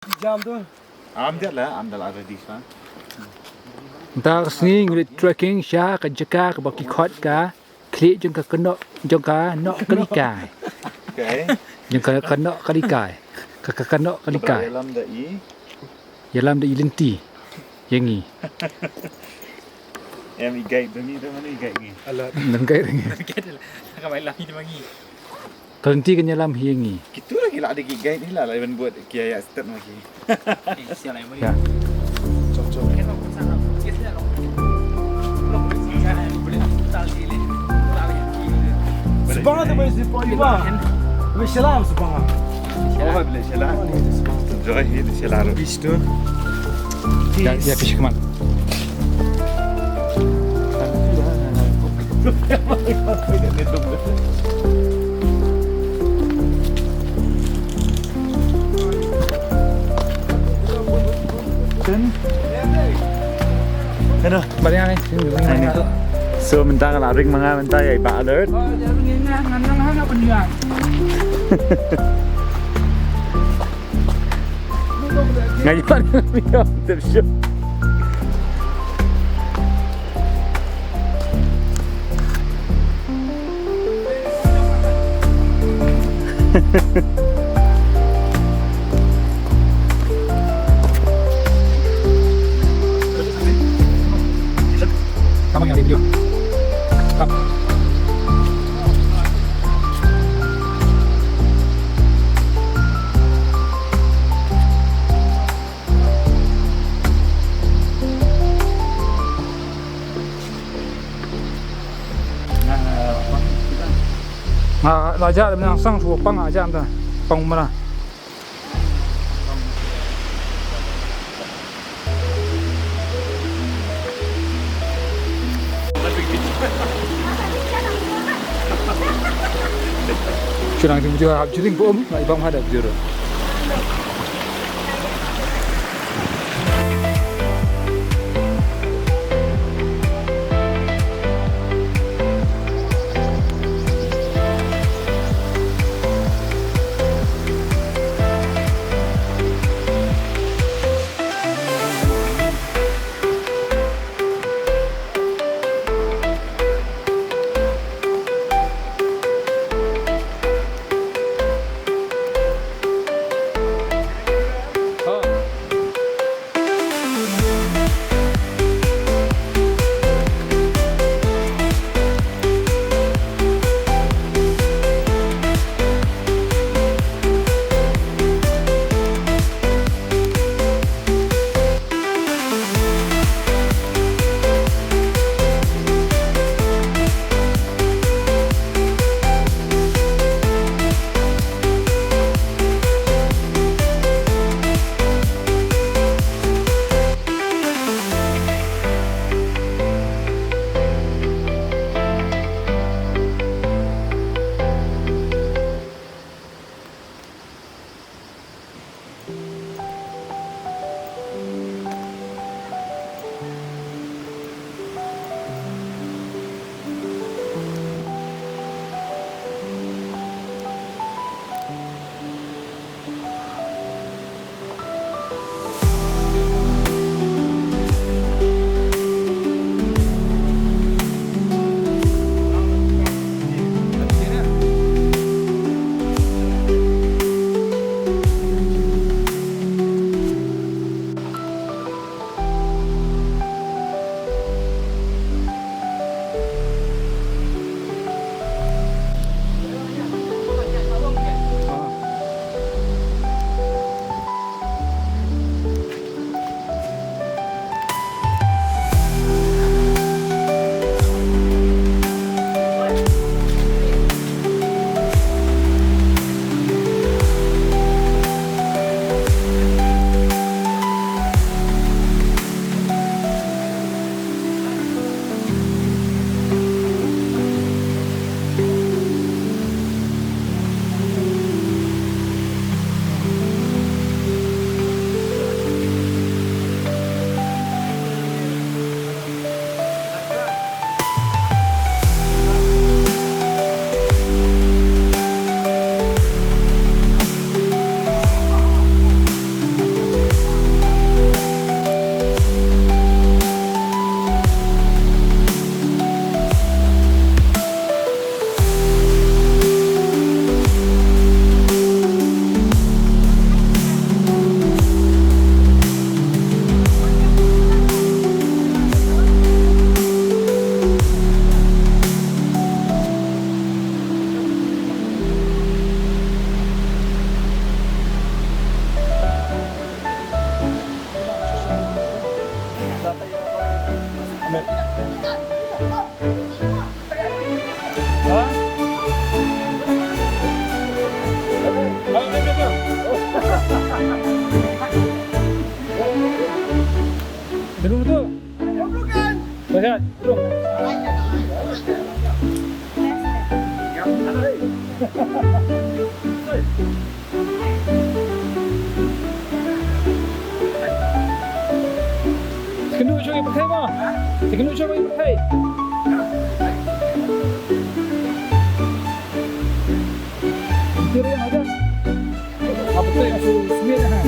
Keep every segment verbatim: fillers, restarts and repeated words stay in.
Jam tu. Am dia lah, am dah lah ready sah. Mynta ka sngi ngi trekking sha ka jaka kaba ki khot ka khlieh jong ka kynnoh, jong ka noh kali kai. Okay. Jong ka kynnoh kali kai. Ka, ka kynnoh kali kai. Ïalam da i. Ïalam da i lynti ïa ngi. Em, i guide da ngi, da mano i guide ngi? Alat. Nang guide ngi. Ka mai lam hi da ngi. Ka lynti kan ïalam hi ïa ngi. Kitu lah ki la da ki guide hi la, la ban buat ki ïa step ma ki. Ya. Subang tu boleh siapa juga. Boleh salam subang. Oh, boleh salam. Oh, ni tu subang tu. Joy, ni tu salam. Bis tu. Ya, ya, bis keman. Hello. Balik ni. So, mynta nga la ring ma nga mynta ïa i Bah Alert. Nga ïoh, nga ïoh tip shuh. Tama yang ada video. Tap. Nga la jah da mynta sang shu pang aja mynta. Pang mara. Shu nang jingmut hap jiring ba um, nang ibang hadap juru. Ïa, drum. Kynduh shuwa ïa pyrthei mo. Kynduh shuwa ïa pyrthei. Kiri aja. Apa tu yang suruh sendiri, ha?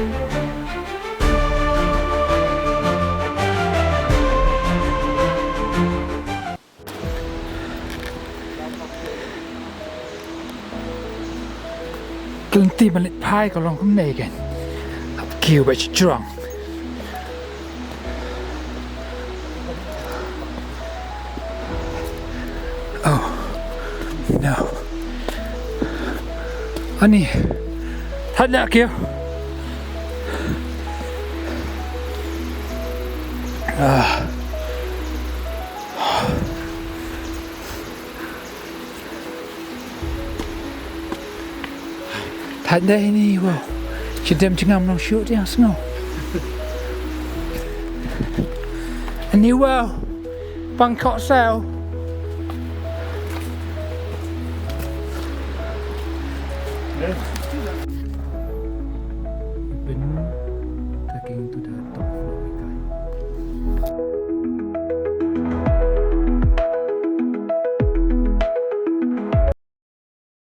Ka lynti ban leit phai ka long kumne kein. Hap kiew bad sha jrong. Oh no. Ani. Thait leh kiew. Ah. Thait dei ni wow. Shi dem jingam nong shu tiang sngo. Ani wow. Pang kok sao.